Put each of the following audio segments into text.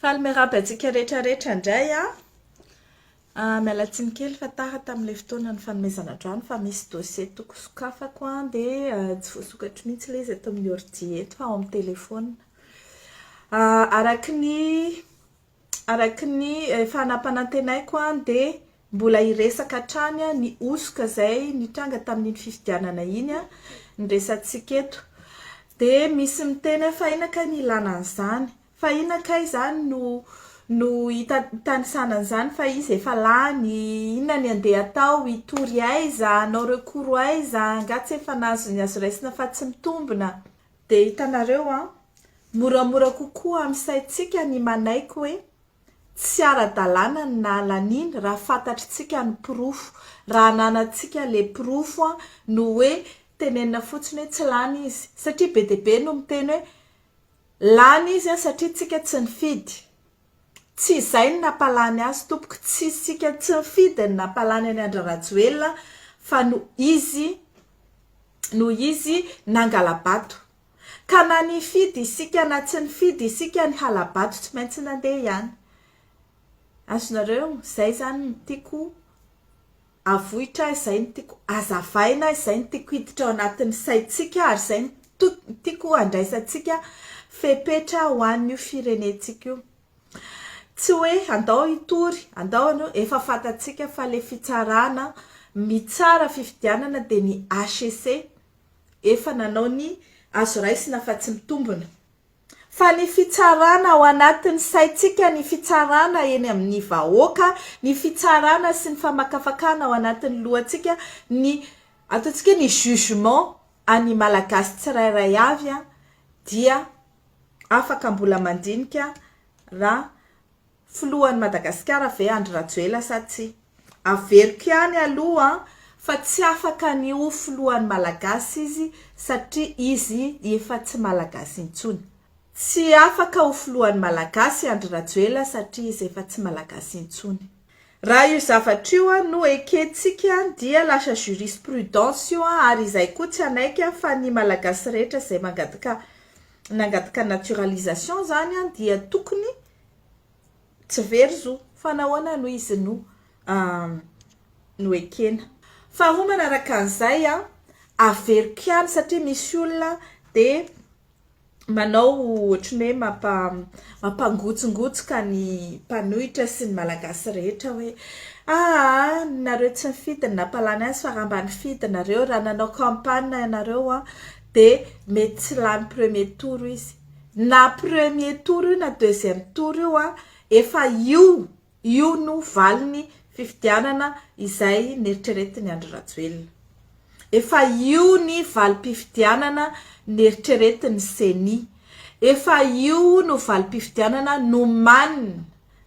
Faly miarahaba antsika rehetra rehetra indray an! Miala tsiny kely fa tara tamin'ilay fotoana nifanomezana androany fa misy dossier tokony sokafako an, dia tsy voasokatro mihitsy ilay izy eto amin'ny ordi eto fa ao amin'ny telephone. Araka ny araka ny efa nampanantenaiko an dia mbola hiresaka hatrany ny hosoka izay nitranga tamin'iny fifidianana iny ny resatsika eto. Dia misy miteny hoe fa inona kay ny ilana an'izany? Fa inona kay izany no no hitanisana an'izany fa izy efa lany, inona ny andeha atao, hitory aiza, hanao recours aiza, angaha tsy efa nahazo ny azo raisina fa tsy mitombina. Dia hitanareo an, moramora kokoa amin'ny saintsika ny manaiky hoe tsy ara-dalàna ny nahalaniany raha fantatritsika ny porofo, raha ananantsika le porofo an, no hoe tenenina fotsiny hoe tsy lany izy, satria be dia be no miteny hoe Lany izy an satria tsika tsy nifidy. Tsy izay no nampalany azy tompoko, tsy isika tsy nifidy no nampalany an'i Andry Rajoelina fa noho izy noho izy nangala-bato. Ka na nifidy isika na tsy nifidy isika ny hala-bato tsy maintsy nandeha ihany. Azonareo? Izay izany no tiako avoitra, izay no tiako hazavaina, izay no tiako hiditra ao anatin'ny saintsika ary izay no tiako handraisantsika fepetra ho an'io firenentsika io. Tsy hoe andao hitory, andao hanao, efa fantatsika fa ilay fitsarana mitsara fifidianana dia ny HCC efa nanao ny azo raisina fa tsy mitombina. Fa ny fitsarana ao anatin'ny saintsika, ny fitsarana eny amin'ny vahoaka, ny fitsarana sy ny famakafakana ao anatin'ny lohantsika, ny ataontsika hoe ny jugement an'ny Malagasy tsirairay avy dia afaka mbola mandinika raha Filohan'i Madagasikara ve Andry Rajoela sa tsia? Averiko ihany aloha fa tsy afaka ny ho filohan'ny Malagasy izy satria izy efa tsy Malagasy intsony. Tsy afaka ho filohan'ny Malagasy Andry Rajoela satria izy efa tsy Malagasy intsony. Raha io zavatra io no ekentsika dia lasa jurisprudence io ary izay koa tsy hanaiky fa ny Malagasy rehetra izay mangataka nangataka naturalisation izany dia tokony Tsy very zo, fa nahoana no izy no no ekena. Faharoa manaraka an'izay an, averiko ihany satria misy olona dia manao ohatry ny hoe mampa mampangotsongotsoka ny mpanohitra sy ny Malagasy rehetra hoe aa nareo tsy nifidy ny nampalany azy fa raha mba nifidy nareo, raha nanao campagne ianareo an dia mety tsy lany premier tour izy. Na premier tour io na deuxième tour io an, efa io io no valiny fifidianana izay neritreretin'i Andry Rajoelina. Efa io ny valim-pifidianana neritreretin'ny ceni. Efa io no valim-pifidianana nomanina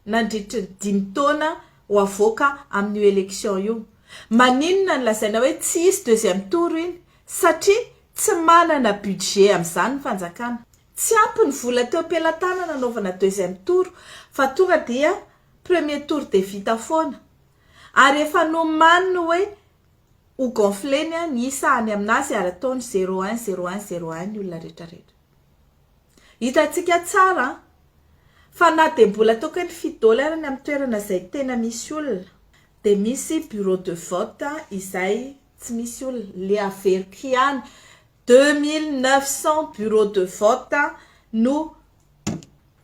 nandritry ny dimy taona ho avoaka amin'io élection io. Maninona no lazaina hoe tsy hisy deuxième tour iny? Satria tsy manana budget amin'izany ny fanjakana. Tsy ampy ny vola teo am-pelatanana hanaovana deuxième tour fa tonga dia premier tour dia vita foana. Ary efa nomaniny hoe ho gonfleny ny isa any aminazy ary ataony zéro un zéro un zéro un ny olona rehetra rehetra. Hitantsika tsara fa na dia mbola ataoko hoe ny fidôly ary any amin'ny toerana izay tena misy olona dia misy bureau de vote izay Tsy misy olona, le averiko ihany, 2900 bureaux de vote no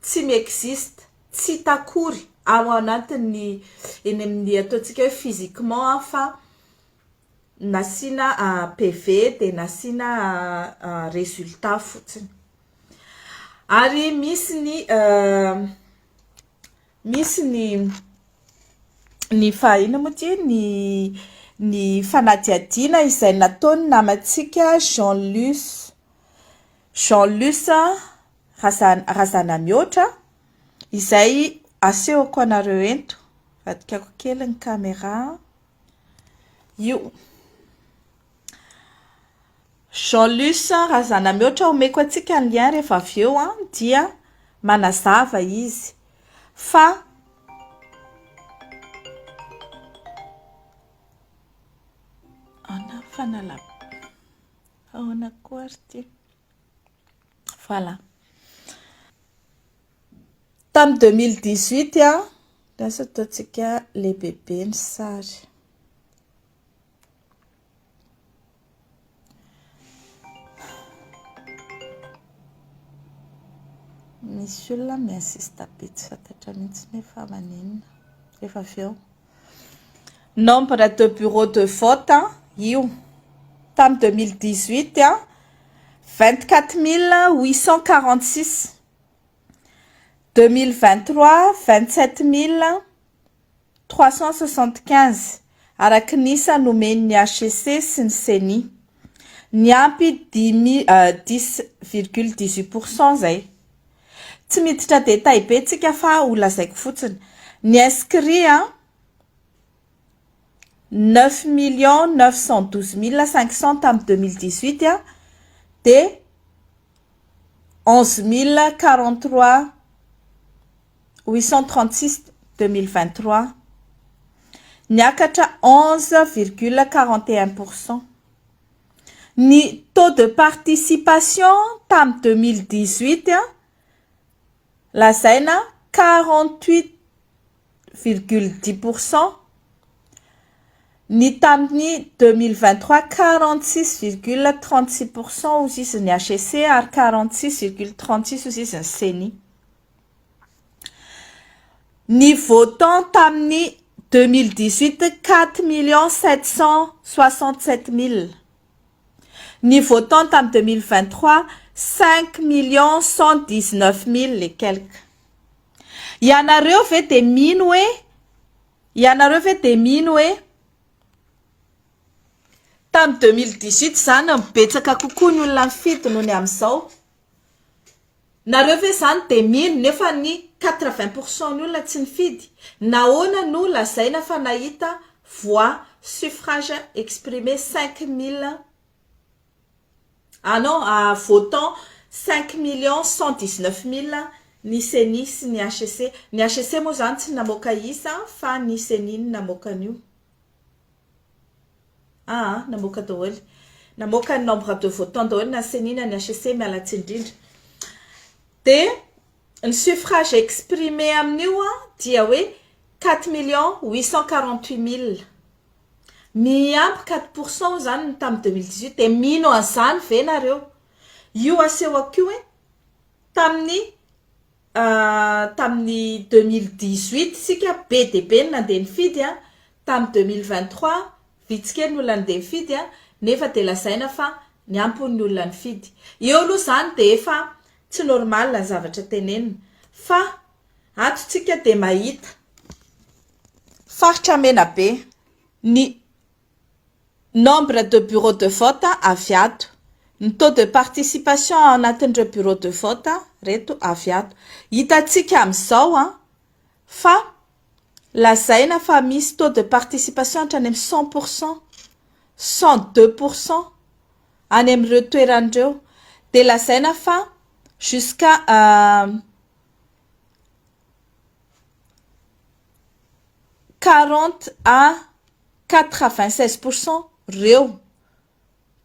tsy mi-existe, tsy hita akory ao anatin'ny eny amin'ny ataontsika hoe physiquement fa nasiana PV dia nasiana résultat fotsiny. Ary misy ny Misy ny ny fa inona moa ity ny ny fanadihadiana izay nataon'ny namantsika Jean Luce Jean Luce Razana Razanamihoatra izay asehoko anareo eto. Avadikako kely ny caméra. Io. Jean Luce Razanamihoatra omeko antsika ny lien rehefa avy eo an, dia manazava izy fa ahoana fanala ahoana koa ary ity voilà. Tamin'ny 2018 a, lasa ataontsika lehibebe ny sary. Misy olona mi-insiste be tsy fantatra mihitsy nefa maninona rehefa avy eo. Nombre de bureau de vote io tamin'ny 2018 24846, 2023 27375 araka ny isa nomen'ny HCC sy ny Ceni. Niampy dimy dix virgule dix-huit pour cent izay. Tsy miditra détail be tsika fa ho lazaiko fotsiny. Ny inscrit an, 9 912 500 tamin'ny 2018 an, dia 11 043 836 2023. Niakatra 11,41%. Ny taux de participation tamin'ny 2018 an, lazaina 48,10%. Ny tamin'ny 2023 46,36% hozy izy ny HCC ary 46,36 hozy izy ny CENI. Ny votant tamin'ny 2018 4 767 000. Ny votant tamin'ny 2023 5 119 000 et quelque. Ianareo ve de mino hoe ianareo ve de mino hoe tamin'ny 2018 zany mibetsaka kokoa ny olona nifidy noho ny amin'izao? Nareo ve zany de mino nefa ny 80% ny olona tsy nifidy? Nahoana no lazaina fa nahita voix suffrage exprimé 5000, ah non, votant 5 119 000 ny CENI sy ny HCC? Ny HCC moa zany tsy namoaka isa fa ny CENI no namoaka an'io. Ah, namoaka daholo. Namoaka ny nombre de votants daholo na CENI na ny HCC, miala tsiny indrindra. Dia ny suffrage exprimé amin'io a dia hoe 4 848 000. Miampy 4% zany ny tamin'ny 2018. Dia mino an'izany ve nareo? Io asehoko io hoe tamin'ny 2018 sika be dia be ny nandeha nifidy a, tamin'ny 2023 vitsy kely ny olona nandeha nifidy a, nefa dia lazaina fa niampy ny olona nifidy. Eo aloha zany dia efa tsy normal ny zavatra tenenina. Fa ato tsika dia mahita faritra mena be ny nombre de bureau de vote avy ato, ny taux de participation ao anatin'ireo bureau de vote reto avy ato. Hitantsika amin'izao a fa lazaina fa misy taux de participation hatrany amin'ny 100%, 102% any amin'ireo toeran'ireo. Dia lazaina fa jusqu'à 40 à 96% reo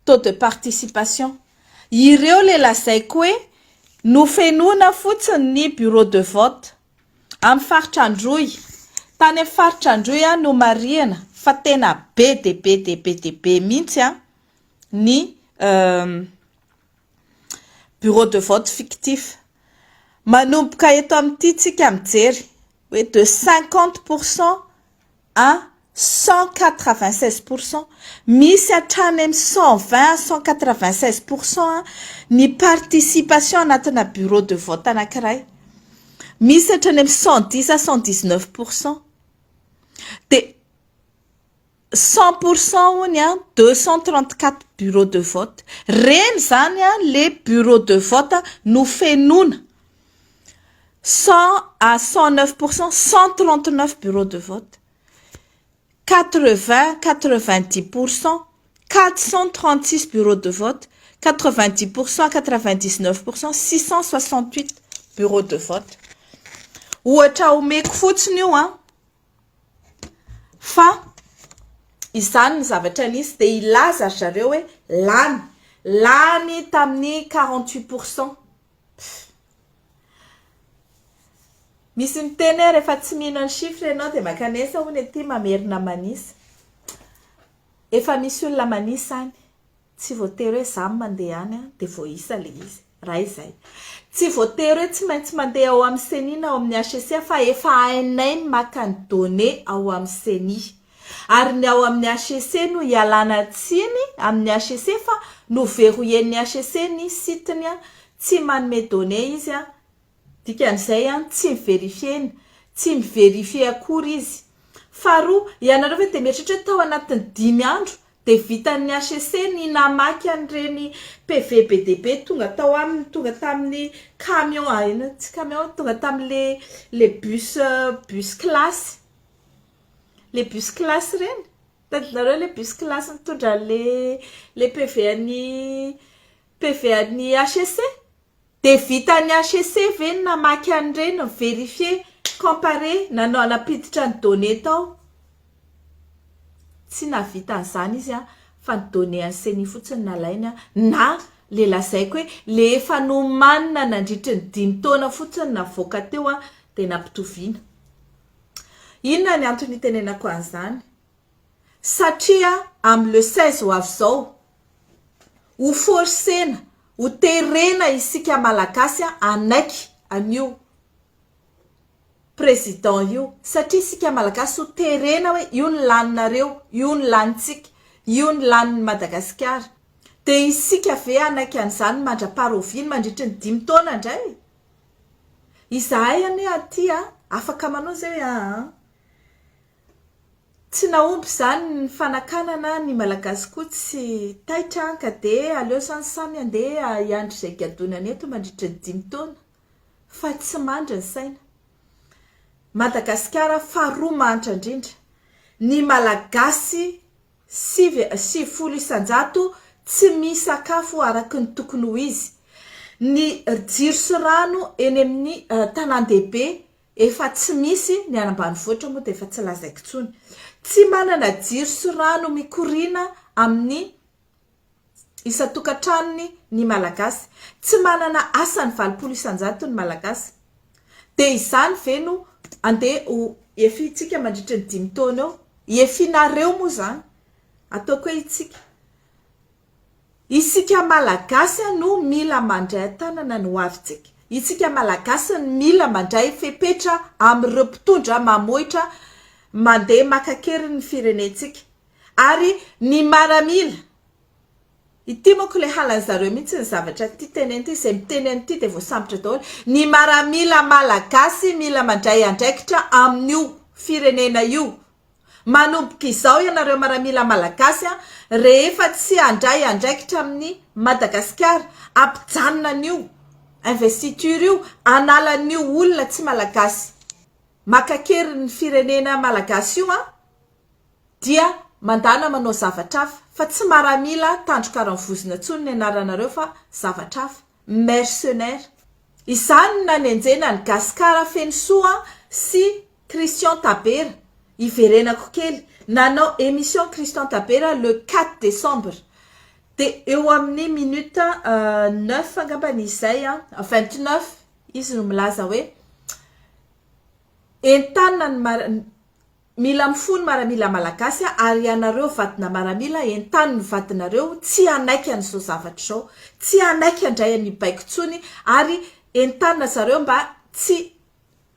taux de participation. Ireo le lazaiko hoe nofenoina fotsiny ny bureau de vote amin'ny faritra Androy. Tany amin'ny faritra Androy a no marihana fa tena be de be de be de be mihitsy a ny bureau de vote fictif. Manomboka eto amin'ity tsika mijery hoe de 50% à 196%. Misy hatrany amin'ny 120 à 196% ny participation anatina bureau de vote anankiray. Misy hatrany amin'ny 110 à 119%. Dia 100% hony a 234 bureau de vote. Reny zany a le bureau de vote no fenoina 100 à 109%, 139 bureaux de vote. 80, 90%, 436 bureaux de vote, 90%, 99%, 668 bureaux de vote. Ohatra omeko fotsiny io a fa izany ny zavatra nisy dia ilaza ry zareo hoe lany tamin'ny 48%. Misy miteny hoe rehefa tsy mino ny chiffre ianao dia mankanesa hono ety mamerina manisa. Efa misy olona manisa any. Tsy voatery hoe za no mandeha any dia voaisa ilay izy. Raha izay. Tsy voatery hoe tsy maintsy mandeha ao amin'ny ceni na ao amin'ny HCC fa efa hainay ny maka ny données ao amin'ny ceni. Ary ny ao amin'ny HCC no ialana tsiny amin'ny HCC fa no-verrouiller-n'ny HCC ny site-ny, tsy manome données izy, Dikan'izay an, tsy mi-verifier-na, tsy mi-verifier akory izy. Faharoa, ianareo ve dia mieritreritra hoe tao anatin'ny dimy andro dia vitan'ny HCC ny namaky an'ireny PV be dia be tonga tao aminy, tonga tamin'ny camion, ah inona, tsy camion, tonga tamin'le le bus, bus classe, le bus classe ireny? Tadidinareo le bus classe nitondra an'le le PV an'ny PV an'ny HCC? Dia vitan'ny HCC ve ny namaky an'ireny, ni-verifier, comparer, nanao nampiditra ny données tao? Tsy nahavita an'izany izy an, fa ny données an'ny ceni fotsiny nalainy an, na le lazaiko hoe le efa nomanina nandritry ny dimy taona fotsiny navoaka teo an, dia nampitoviana. Inona ny antony itenenako an'izany? Satria amin'ny le 16 ho avy izao, ho forcena, ho terena isika Malagasy hanaiky an'io Président io, satria isika Malagasy ho terena hoe io ny laninareo, io ny lanintsika, io ny lanin'i Madagasikara. Dia isika ve hanaiky an'izany mandra-paharoviany mandritry ny dimy taona indray? Izahay anie aty afaka manao izay hoe aa. Tsy nahomby izany ny fanakanana ny Malagasy koa tsy taitra ka dia aleo izany samy handeha hiandry izay higadonany eto mandritra ny dimy taona fa tsy mandry ny saina. Madagasikara faharoa mahantra indrindra. Ny Malagasy 90% tsy misakafo araka ny tokony ho izy. Ny jiro sy rano eny amin'ny tanàn-dehibe Efa tsy misy, ny any ambanivohitra moa dia efa tsy lazaiko intsony. Tsy manana jiro sy rano mikoriana amin'ny isan-tokantranony ny Malagasy. Tsy manana asa ny 80% ny Malagasy. Dia izany ve no andeha ho efintsika mandritra ny dimy taona eo? Efinareo moa izany. Ataoko hoe itsika. Isika Malagasy no mila mandray an-tanana ny hoavintsika. Isika Malagasy no mila mandray fepetra amin'ireo mpitondra mamohitra mandeha maka an-keriny ny firenentsika. Ary ny maramila, ity manko ilay halan'ny zareo mihitsy ny zavatra ity tenenina ity, izay miteny an'ity dia voasambotra daholo. Ny maramila Malagasy mila mandray andraikitra amin'io firenena io. Manomboka izao ianareo maramila malagasy a, rehefa tsy handray andraikitra amin'i Madagasikara, ampijanona an'io investiture io, hanala an'io olona tsy malagasy maka an-keriny ny firenena malagasy io an, dia mandana manao zavatra hafa, fa tsy maramila tandroka aran'vozona intsony ny anaranareo fa zavatra hafa, mercenaire. Izany no nanenjena an'i Gascar Fenosoa sy Christian Tabera, hiverenako kely, nanao émission Christian Tabera le 4 décembre, dia eo amin'ny minute 9 angambany izay an, 29 izy no milaza hoe entanina ny mara, mila mifoha ny maramila malagasy ary ianareo vadina maramila entano ny vadinareo tsy hanaiky an'izao zavatra izao, tsy hanaiky handray an'io baiko intsony ary entanina zareo mba tsy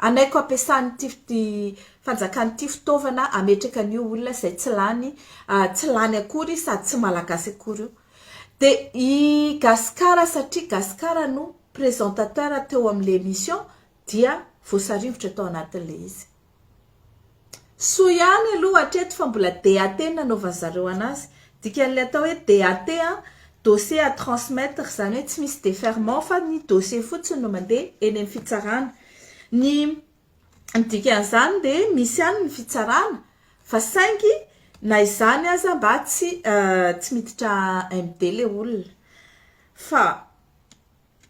Anaiko ampiasan'ity fanjakana ity fitaovana hametraka an'io olona izay tsy lany tsy lany akory sady tsy malagasy akory io. Dia i Gascar satria Gascar no présentateur teo amin'ilay émission dia voasaringotra tao anatin'ilay izy. Soa ihany aloha hatreto fa mbola DAT no nanaovan'ny zareo anazy. Dikan'ilay atao hoe DAT an, dossier à transmettre, izany hoe tsy misy déferment fa ny dossier fotsiny no mandeha eny amin'ny fitsarana. Ny ny dikan'izany dia misy ihany ny fitsarana fa saingy na izany aza mba tsy tsy miditra MD ilay olona. Fa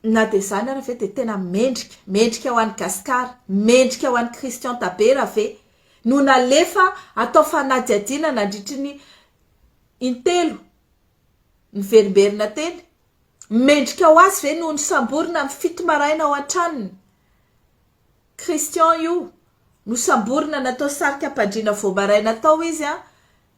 Na dia izany ara ve dia tena mendrika, mendrika ho an'i Gasikara, mendrika ho an'i Christian Tabera ve no nalefa atao fanadihadiana nandritry ny intelo niverimberina teny? Mendrika ho azy ve no nosamborina amin'ny 7 maraina ao an-tranony? Christian io, nosamborina natao sarika am-pandriana vao maraina tao izy an,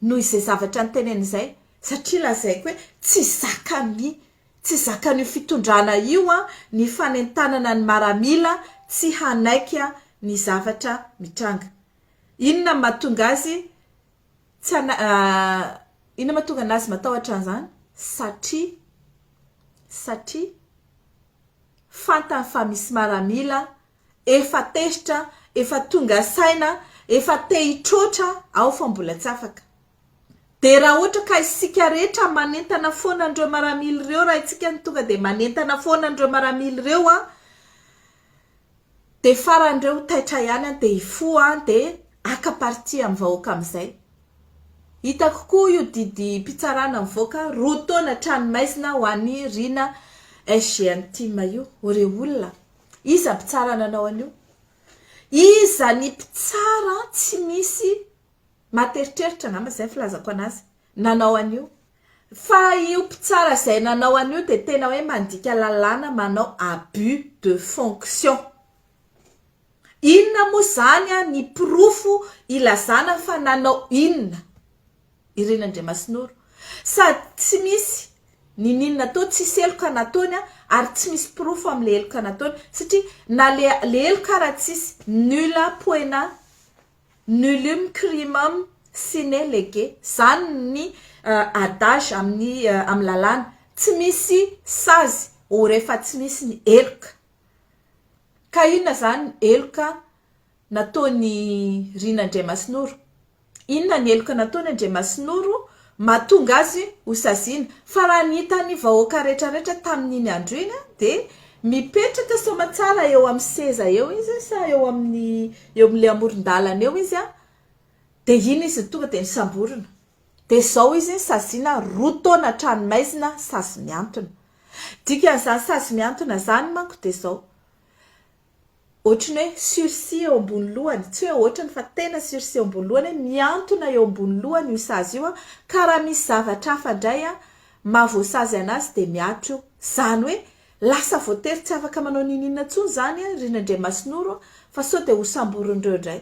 noho izay zavatra noteneniny izay, satria lazaiko hoe tsy zakan'ny tsy zakan'io fitondrana io an ny fanentanana ny maramila tsy hanaiky ny zavatra mitranga. Inona no mahatonga azy tsy hana inona mahatonga anazy matahotra an'izany? Satria satria fantany fa misy maramila efa tezitra, efa tonga saina, efa te hitroatra ao fa mbola tsy afaka. Dia raha ohatra ka isika rehetra manentana foana an'ireo maramila ireo, raha isika no tonga dia manentana foana an'ireo maramila ireo an, dia farany ireo taitra ihany an, dia hifoha an, dia haka parti amin'ny vahoaka amin'izay. Hitako koa io didim-pitsarana mivoaka roa taona tranomaizina ho an'i Rina SGM Team io. O re olona, iza mpitsara nanao an'io? Iza ny mpitsara tsy misy mahateritreritra angamba izay ny filazako anazy, nanao an'io? Fa io mpitsara izay nanao an'io dia tena hoe mandika lalàna manao abus de fonction. Inona moa izany ny porofo ilazana fa nanao inona i Rina Andriamasinoro? Sady tsy misy niniana natao, tsisy heloka nataony ary tsy misy porofo amin'ilay heloka nataony satria na le le heloka ara tsisy, nulla poena nullum crimem sine lege, zany ny adage amin'ny amin'ny lalàna, tsy misy sazy ho rehefa tsy misy ny heloka. Ka inona izany ny heloka nataon'i Rina Andriamasinoro? Inona ny heloka nataony Andriamasinoro mahatonga azy ho saziana? Fa raha ny hitan'ny vahoaka rehetrarehetra tamin'iny andro iny dia mipetraka soamatsara eo amin'ny seza eo izy sa eo amin'ny eo amin'ilay amoron-dalana eo izy dia iny izy no tonga dia nosamborina. Dia izao izy saziana roa taona an-tranomaizina sazy mihantona. Dikan'izany sazy mihantona izany manko dia izao, ohatry ny hoe sursis eo ambony lohany, tsy hoe ohatrany fa tena sursis eo ambony lohany hoe mihantona eo ambony lohany io sazy io ka raha misy zavatra hafa indray mahavoasazy anazy dia mihatra io. Izany hoe lasa voatery tsy afaka manao n'inon'inona intsony izany Rina Andriamasinoro fa sao dia hosamborin'ireo indray.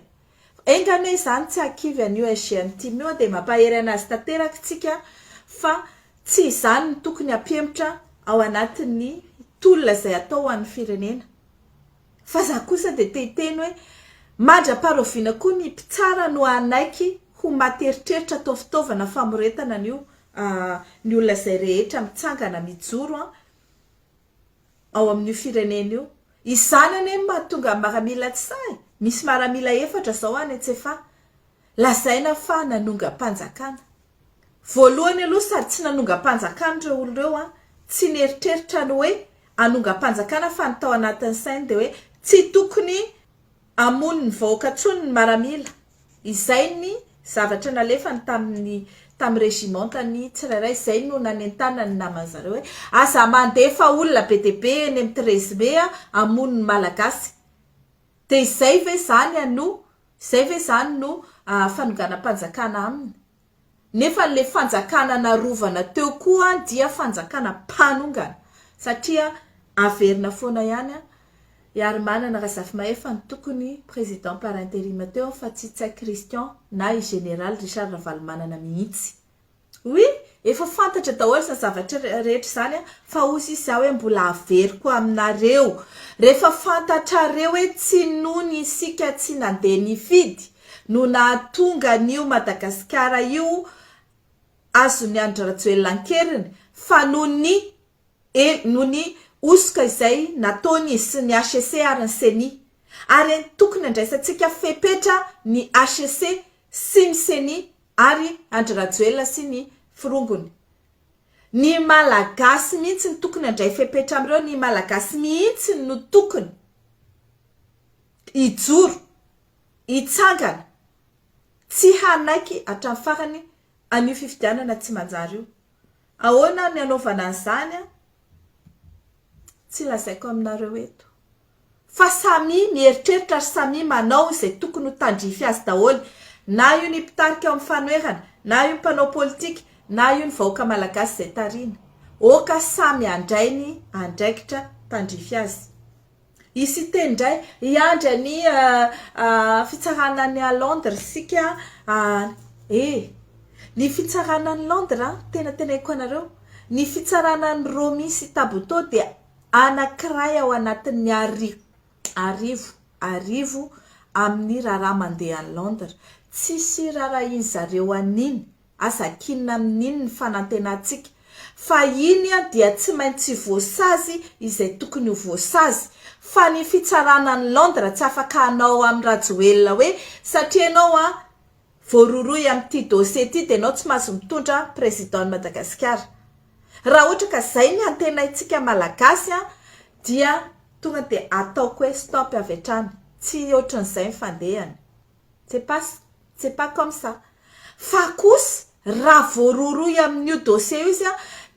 Enga anie izany tsy hahakivy an'io SGM Team io dia mampahery anazy tanteraka isika fa tsy izany no tokony hampihemotra ao anatin'ny tolona izay atao ho an'ny firenena. Fa za kosa dia te hiteny hoe mandra-paharoviana koa ny mpitsara no hanaiky ho maty eritreritra atao fitaovana famoretana an'io ny olona izay rehetra mitsangana mijoro an ao amin'io firenena io. Izany anie no mahatonga ny maramila tsy sahy. Misy maramila efatra izao any Antsefaha. Lazaina fa nanongam-panjakana. Voalohany aloha sady tsy nanongam-panjakana ireo olona ireo an, tsy nieritreritra ny hoe hanongam-panjakana fa ny tao anatin'ny sainy dia hoe tsy tokony hamono ny vahoaka intsony ny maramila. Izay ny zavatra nalefany tamin'ny tamin'ny regimentany tsirairay, izay no nanentanany ny naman'ny zareo hoe aza mandefa olona be dia be eny amin'ny 13 mai hamono ny Malagasy. Dia izay ve izany no izay ve izany no fanonganam-panjakana aminy? Nefa le fanjakana narovana teo koa dia fanjakana mpanongana satria averina foana ihany i Harimanana Razafimahefa no tokony président par interim teo fa tsy Ntsay Christian na i Général Richard Ravalomanana mihitsy. Oui, efa fantatra daholo izany zavatra rehetra izany fa hozy izy za hoe mbola averiko aminareo rehefa fantatrareo hoe tsy nony isika tsy nandeha nifidy no nahatonga an'io Madagasikara io azon'i Andry Rajoelina an-keriny fa noho ny noho ny hosoka izay nataony izy sy ny hcc ary ny ceni. Ary tokony andraisantsika fepetra ny hcc sy ny ceni ary Andry Rajoelina sy ny forongony. Ny Malagasy mihitsy no tokony handray fepetra amin'ireo, ny Malagasy mihitsy no tokony hijoro, hitsangana, tsy hanaiky hatramin'ny farany an'io fifidianana tsy manjary io. Ahoana ny hanaovana an'izany? Tsy lazaiko aminareo eto. Fa samia mieritreritra ary samia manao izay tokony ho tandrify azy daholo, na io ny mpitarika ao amin'ny fanoherana, na io mpanao politika, na io ny vahoaka malagasy izay tarihina. Oka samy handray ny andraikitra tandrify azy. Hisy hiteny indray, hiandry an'i fitsarana any Londres isika e! Ny fitsarana any Londres, tena teneniko anareo, ny fitsarana an'i Romy sy Tabuteau dia anankiray ao anatin'ny arivo, arivo amin'ny raharaha mandeha any Londres. Tsisy raharahian'ny zareo an'iny. Aza akinina amin'iny ny fanantenantsika, fa iny dia tsy maintsy voasazy izay tokony ho voasazy, fa ny fitsarana any Londres tsy afaka hanao amin'i Rajoelina hoe satria ianao an voarohirohy amin'ity dossier ity dia ianao tsy mahazo mitondra président-n'i Madagasikara. Raha ohatra ka izay ny antenaintsika Malagasy an dia tonga dia ataoko hoe stop avy hatrany, tsy ohatran'izay ny fandehany. C'est pas c'est pas comme ça. Fa kosa raha voarohirohy amin'io dossier io izy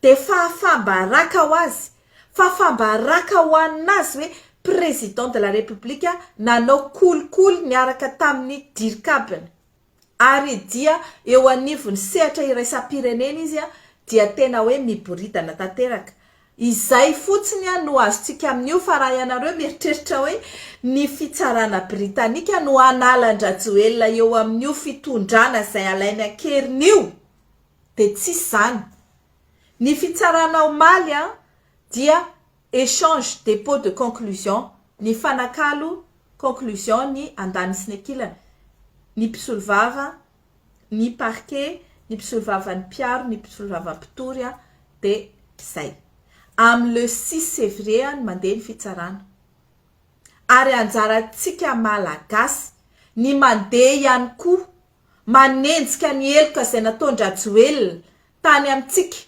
dia fahafaham-baraka ho azy, fahafaham-baraka ho an'azy hoe président de la république nanao kolikoly niaraka tamin'ny dircab-ny. Ary dia eo anivon'ny sehatra iraisam-pirenena izy dia tena hoe miboridana tanteraka. Izay fotsiny no azontsika amin'io fa raha ianareo mieritreritra hoe ny fitsarana britanika no hanala an-dRajoelina eo amin'io fitondrana izay alainy an-keriny io dia tsisy izany. Ny fitsarana omaly dia échange dépôt de conclusion, nifanakalo conclusion ny andaniny sy ny ankilany, ny mpisolovava, ny parquet, ny mpisolovavan'ny mpiaro, ny mpisolovavan'ny mpitory dia zay. Amin'ny le six février no mandeha ny fitsarana. Ary anjarantsika Malagasy ny mandeha ihany koa manenjika ny heloka izay nataon-dRajoelina tany amintsika.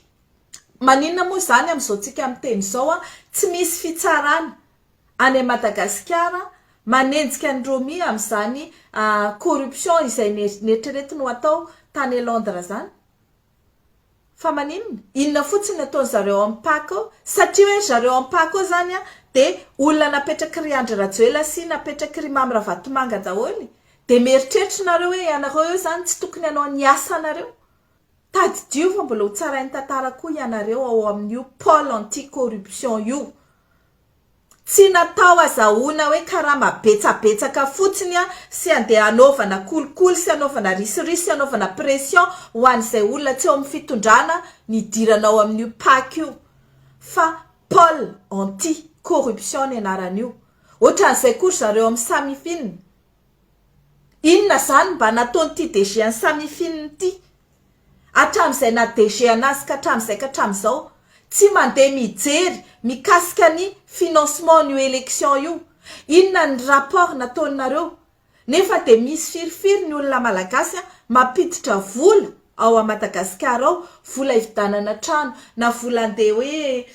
Maninona moa izany amin'izao tsika miteny izao tsy misy fitsarana any Madagasikara manenjika an'i Romy amin'izany corruption izay neritreretiny ho atao tany Londres izany? Fa maninona? Inona fotsiny ny ataon'ny zareo ao amin'ny Pac ao? Satria hoe ry zareo ao amin'ny Pac ao izany dia olona napetraky ry Andry Rajoelina sy napetraky ry Mamy Ravatomanga daholo. Dia mieritreritra nareo hoe ianareo eo izany tsy tokony hanao ny asanareo? Tadidio fa mbola ho tsarain'ny tantara koa ianareo ao amin'io pôle anti-corruption io. Tsy natao azahoana hoe karama betsabetsaka fotsiny sy andeha hanaovana kolikoly sy hanaovana risoriso sy hanaovana pression ho an'izay olona tsy eo amin'ny fitondrana ny hidirana ao amin'io pac io fa pole anti corruption ny anaran'io. Ohatran'izay koa ry zareo amin'ny Samifin. Inona izany mba nataon'ity DG an'i Samifin ity? Hatramin'izay naha DG an'azy ka hatramin'izay ka hatramin'izao, tsy mandeha mijery mikasika ny financement an'io élection io. Inona ny rapport nataonareo? Nefa dia misy firifiry ny olona malagasy mampiditra vola ao à Madagasikara ao, vola hividanana trano na vola andeha hoe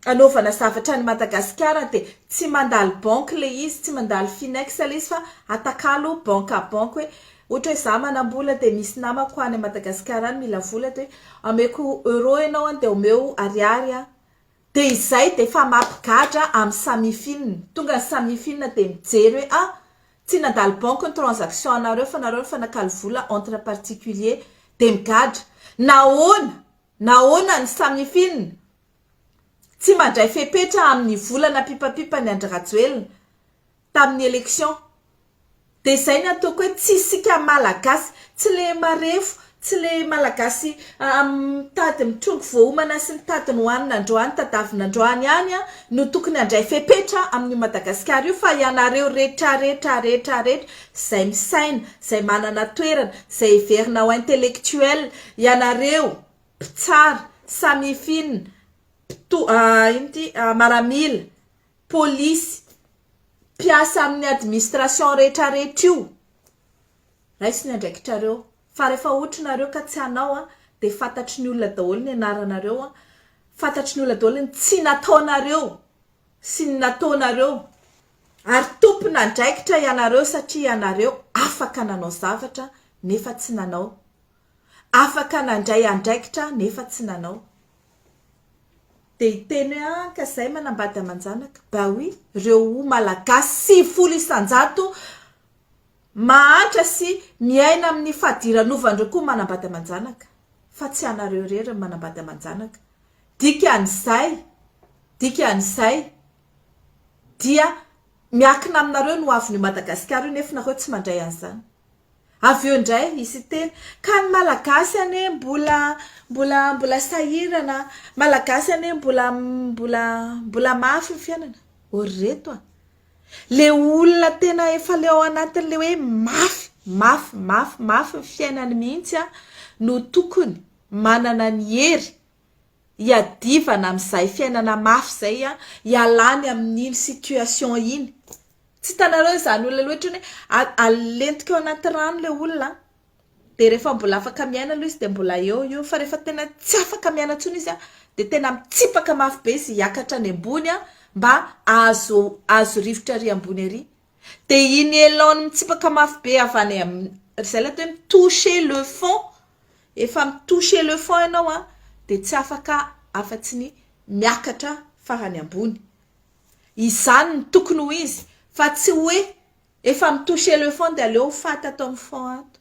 hanaovana zavatra any Madagasikara dia tsy mandalo banque ilay izy, tsy mandalo finex ilay izy fa atakalo banque à banque hoe Ohatra hoe za manambola dia misy namako any Madagasikara any mila vola dia hoe ameko euro ianao an dia omeo ariary an dia izay dia efa mampigadra amin'ny samifin, tonga ny samifin dia mijery hoe ah tsy nandalo banque ny transaction anareo fa nareo nifanakalo vola entre particulier dia migadra, nahoana nahoana ny samifin tsy mandray fepetra amin'ny vola napipapipan'i Andry Rajoelina tamin'ny election Dia izay ny ataoko hoe tsy isika Malagasy, tsy le marefo, tsy le Malagasy mitady mitrongy voaomana sy mitady ny hohanina androany tadavina androany ihany no tokony handray fepetra amin'io Madagasikara io fa ianareo retraretra retraretra izay misaina, izay manana toerana, izay heverina ho intellectuel, ianareo mpitsara, samifin, mpito- ino ity, maramila, Polisy, mpiasa amin'ny administration rehetra rehetra io, raiso ny andraikitrareo, fa rehefa hotry nareo ka tsy hanao an, dia fantatry ny olona daholo ny anaranareo an, fantatry ny olona daholo ny tsy nataonareo sy ny nataonareo, ary tompon'andraikitra ianareo satria ianareo afaka nanao zavatra nefa tsy nanao, afaka nandray andraikitra nefa tsy nanao. Dia hiteny hoe ah ka zay manambady aman-janaka. Bah oui, reo malagasy 90% mahantra sy miaina amin'ny fadiranovana reo koa manambady aman-janaka. Fa tsy anareo irery ny manambady aman-janaka. Dikan'izay, dikan'izay. Dia miankina aminareo ny hoavin'io Madagasikara io nefa nareo tsy mandray an'izany. Avy eo indray hisy hiteny, ka ny Malagasy anie mbola mbola mbola sahirana, Malagasy anie mbola mbola mbola mafy ny fiainana. Ô ry reto a! Le olona tena efa le ao anatin'le hoe mafy, mafy, mafy, mafy ny fiainany mihitsy no tokony manana ny hery hiadivana amin'izay fiainana mafy izay, hialany amin'iny situation iny. Tsy hitanareo izany olona loatra iny hoe alentika ao anaty rano ilay olona dia rehefa mbola afaka miaina aloha izy dia mbola eo io fa rehefa tena tsy afaka miaina intsony izy dia tena mitsipaka mafy be izy hiakatra any ambony mba ahazo ahazo rivotra ary ambony ary. Dia iny élan mitsipaka mafy be avy any amin'ny, izay ilay atao hoe mi-toucher le fond, efa mi-toucher le fond ianao an, dia tsy afaka afa-tsy ny miakatra farany ambony. Izany no tokony ho izy fa tsy hoe efa mi-toucher le fond dia aleo ho faty ato amin'ny fond ato.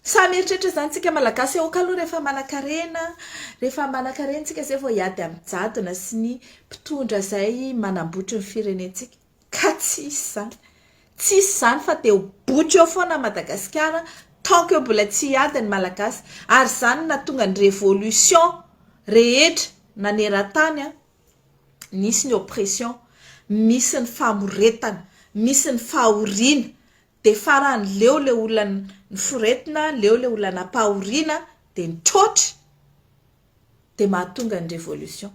Samy mieritreritra izany tsika Malagasy hoe ok aloha rehefa manankarena, rehefa manankarena tsika izay vao hiady amin'ny jadona sy ny mpitondra izay manambotry ny firenentsika. Ka tsy hisy izany. Tsy hisy izany fa dia ho botry eo foana Madagasikara tant que mbola tsy hiady ny Malagasy. Ary izany no nahatonga ny révolution rehetra naneran-tany an. Nisy ny oppression, misy ny famoretana, misy ny fahoriana, dia farany leo ilay olona niforetina, leo ilay olona nampahoriana, dia nitroatra, dia mahatonga ny révolution.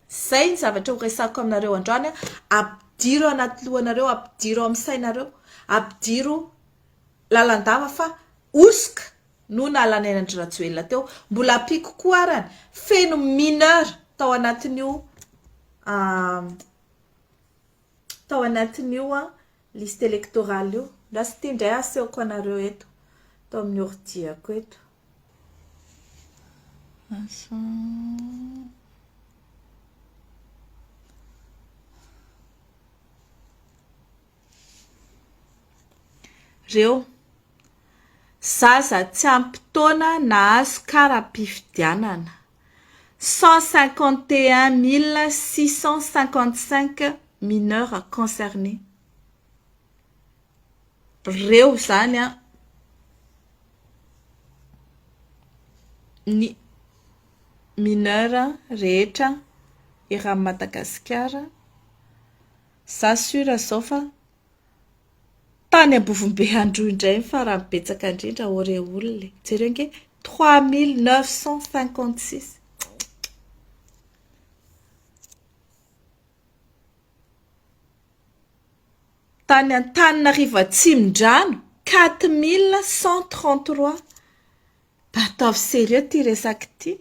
Izay ny zavatra ho resahiko aminareo androany, ampidiro anaty lohanareo, ampidiro amin'ny sainareo, ampidiro lalandava fa hosoka no nahalany an-dry Rajoelina teo. Mbola ampiako koa arany, feno mineur tao anatin'io tao anatin'io liste électorale io. Lasa ity indray asehoko anareo eto, tao amin'ny ordi-ako eto. Asa. Reo. Zaza tsy ampy taona nahazo kara-pifidianana. 151 655 mineurs concernés. Reo izany an, ny mineurs rehetra eran'i Madagasikara. Za sûr zao fa tany Ambovombe Androy indray ny farany betsaka indrindra ô re olona e! Jereo ange 3956. Tany Antananarivo Atsimondrano 4133. Mba ataovy sérieux ty resaka ity.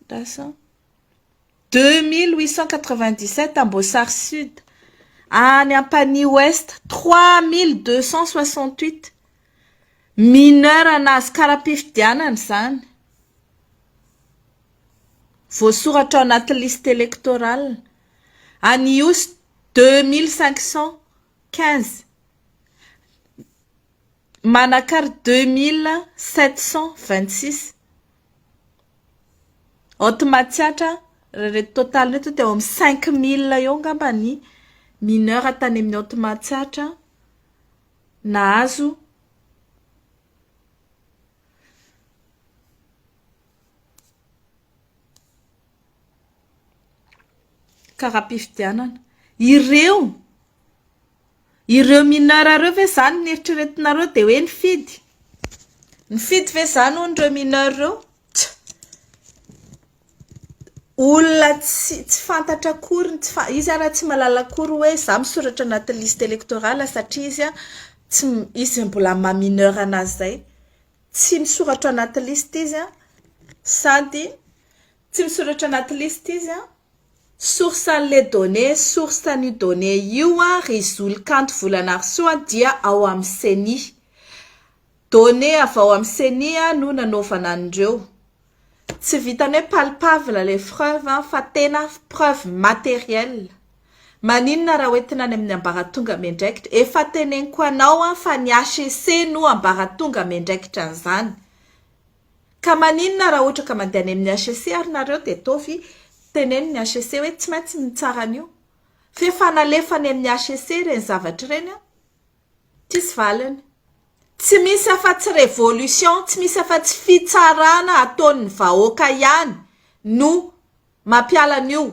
Lasa. 2897 Amboasary Sud. Any Ampanihy Ouest 3268. Mineur nahazo kara-pifidianana izany. Voasoratra ao anaty liste électorale. Any Ihosy 2515. Manakara 2726. Haute Matsiatra, raha ireto total ireto dia eo amin'ny 5000 eo angamba ny mineur tany amin'ny Haute Matsiatra nahazo kara-pifidianana. Ireo Ireo mineur ireo ve izany ny eritreretinareo dia hoe nifidy? Nifidy ve izany hono ireo mineur ireo? Tsa! Olona tsy tsy fantatra akory, tsy fa- izy ara tsy mahalala akory hoe za misoratra anaty liste électorale satria izy an, tsy izy mbola maha mineur anazy izay. Tsy misoratra anaty liste izy an, sady tsy misoratra anaty liste izy an, Source an'le données, source an'io données io an ry Zolikanto Volanarisoa dia ao amin'ny ceni. Données avy ao amin'ny ceni no nanaovana an'ireo. Tsy vitan'ny hoe palpable le preuve an fa tena preuve matérielle. Maninona raha hoentina any amin'ny ambaratonga miandraikitra? Efa teneniko anao an fa ny HEC no ambaratonga miandraikitra an'izany. Ka maninona raha ohatra ka mandeha any amin'ny HEC ary nareo dia ataovy. Teneno ny HCC hoe tsy maintsy mitsara an'io. F'efa nalefa any amin'ny HCC ireny zavatra ireny an! Tsisy valiny. Tsy misy afa-tsy révolution, tsy misy afa-tsy fitsarana ataon'ny vahoaka ihany no mampiala an'io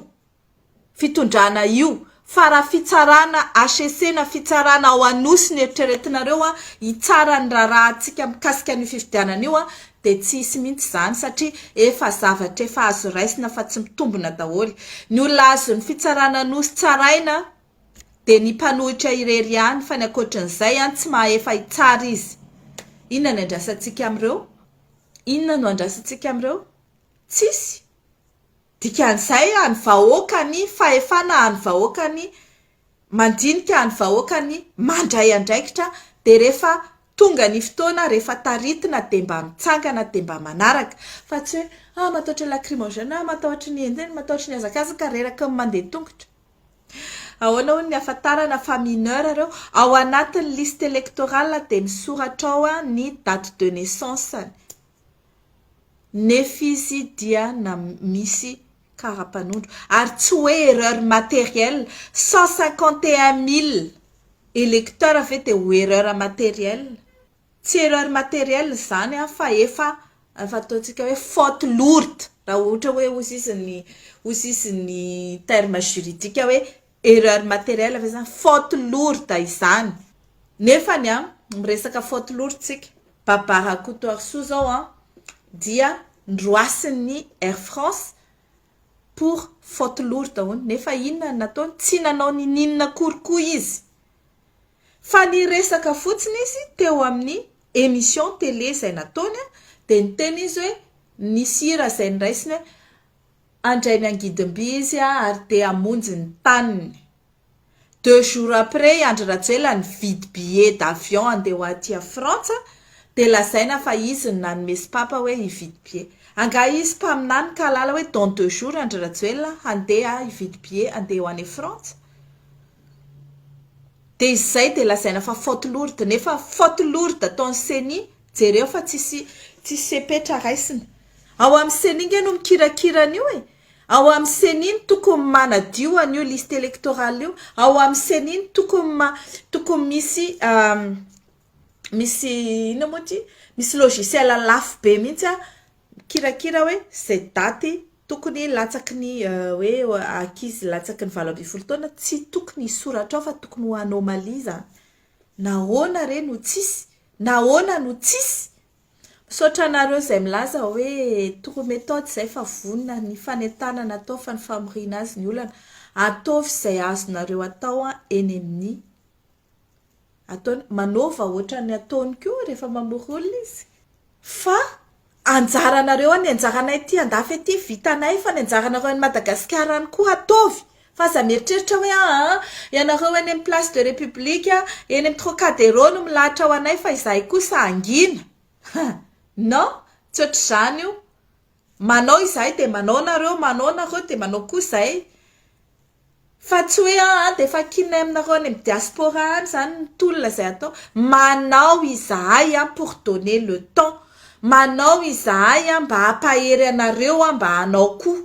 fitondrana io fa raha fitsarana HCC na fitsarana ao Anosy no eritreretinareo hitsara ny raharahantsika mikasika an'io fifidianana io dia tsy hisy mihitsy izany satria efa zavatra efa azo raisina fa tsy mitombina daholo. Ny olona azon'ny fitsarana Anosy tsaraina dia ny mpanohitra irery ihany fa ny ankoatran'izay tsy mahefa hitsara izy. Inona no andrasantsika amin'ireo? Inona no andrasantsika amin'ireo? Tsisy. Dikan'izay any vahoaka ny fahefana any vahoaka ny mandinika any vahoaka ny mandray andraikitra dia rehefa tonga ny fotoana rehefa taritina dia mba mitsangana dia mba manaraka fa tsy hoe ah matahotra lacrymogène ah matahotra ny endriny matahotra ny hazakazaka reraky ny mandeha tongotra. Ahoana hono ny ahafantarana fa mineur ireo? Ao anatin'ny liste électorale dia misoratra ao ny date de naissance-ny. Nefa izy dia na misy karapanondro. Ary tsy hoe erreur matérielle, 151 000 électeurs ve dia ho erreur matérielle? Tsy erreur matérielle izany an, fa efa efa ataontsika hoe faute lourde, raha ohatra hoe hozy izy ny hozy izy ny terme juridique hoe erreur matérielle ve izany, faute lourde izany. Nefany an, miresaka faute lourde tsika, Baba Rakotoarisoa zao an, dia noroasin'ny Air France pour faute lourde hono, nefa inona no nataony? Tsy nanao ninininona akory koa izy, fa niresaka fotsiny izy teo amin'ny émission télé izay nataony an, dia niteny izy hoe nisy hira izay noraisiny hoe handray ny angidimby izy ary dia hamonjy ny taniny. Deux jours après i Andry Rajoelina nividy billet d'avion handeha ho aty a Frantsa dia lazaina fa izy no nanome sopapa hoe hividy billet. Angaha izy mpaminany ka hahalala hoe dans deux jours Andry Rajoelina handeha hividy billet handeha ho any Frantsa? Dia izay dia lazaina fa faute lourde nefa faute lourde ataon'ny ceni jereo fa tsisy tsisy fepetra raisina. Ao amin'ny ceni nge no mikirakira an'io e! Ao amin'ny ceni no tokony manadio an'io liste électorale io, ao amin'ny ceni no tokony ma- tokony misy misy inona moa ity, misy logiciel lafo be mihitsy an, mikirakira hoe izay daty tokony latsaky ny hoe ankizy latsaky ny 18 taona tsy tokony hisoratra ao fa tokony ho anomalie izany. Nahoana re no tsisy? Nahoana no tsisy? Misaotra anareo izay milaza hoe toro méthode izay fa vonona ny fanentanana atao fa ny famoriana azy ny olana. Ataovy izay azonareo atao eny amin'ny ataony. Manaova ohatran'ny ataony koa rehefa mamory olona izy. Fa anjaranareo any, ny anjaranay aty andafy aty vitanay fa ny anjaranareo any Madagasikara any koa ataovy. Fa aza mieritreritra hoe aa ianareo eny amin'ny place de république, eny amin'ny Trocadero no milahatra ho anay fa izahay kosa hangina. Non, tsy ohatr'izany io. Manao izahay dia manao nareo, manao nareo dia manao koa izahay. Fa tsy hoe aa dia efa ankininay aminareo any amin'ny diaspora any izany ny tolona izay atao. Manao izahay pour donner le temps. Manao izahay mba hampahery anareo mba hanao koa.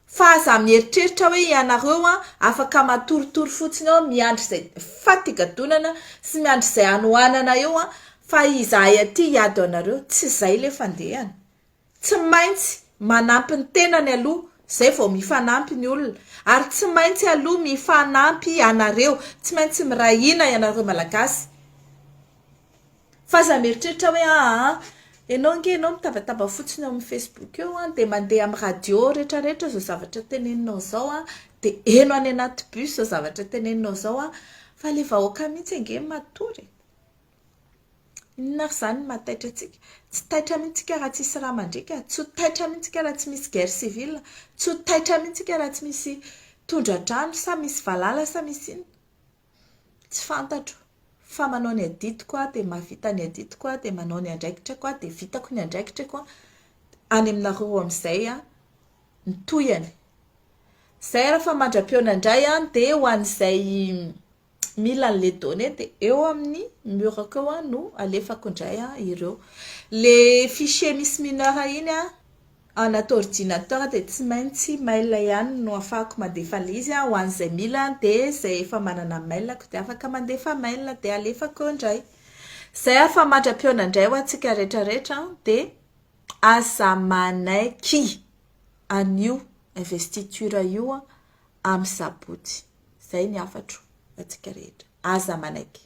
Fa aza mieritreritra hoe ianareo an afaka matoritory fotsiny eo miandry izay fatigadonana sy miandry izay hanohanana eo an fa izahay aty hiady ho anareo, tsy izay le fandehany. Tsy maintsy manampy ny tenany aloha zay vao mifanampy ny olona ary tsy maintsy aloha mifanampy ianareo, tsy maintsy miray hina ianareo Malagasy. Fa aza mieritreritra hoe aa ianao ange ianao mitabataba fotsiny eo amin'ny facebook eo an, dia mandeha amin'ny radio rehetrarehetra izao zavatra teneninao izao an, dia heno any anaty bus izao zavatra teneninao izao an, fa ilay vahoaka mihitsy ange matory e. Inona ary izany no mahataitra antsika? Tsy taitra mihitsy isika raha tsisy rà mandriaka, tsy ho taitra mihitsy isika raha tsy misy guerre civile, tsy ho taitra mihitsy isika raha tsy misy tondra-drano sa misy valala sa misy inona. Tsy fantatro fa manao ny adidiko aho dia mahavita ny adidiko aho dia manao ny andraikitrako aho dia vitako ny andraikitrako any aminareo amin'izay ny tohiny. Izay ary fa mandra-pihaona indray dia ho an'izay mila an'ilay données dia eo amin'ny mur-ko eo no alefako indray ireo. Ilay fichier misy mineur iny. anaty ordinateur dia tsy maintsy mail ihany no afahako mandefa ilay izy ho an'izay mila dia izay efa manana mail-ko dia afaka mandefa mail dia alefako eo indray. Izay aho fa mandra-pihaona indray ho antsika rehetra rehetra dia aza manaiky an'io investiture io amin'ny sabotsy. Izay ny hafatro ho antsika rehetra. Aza manaiky.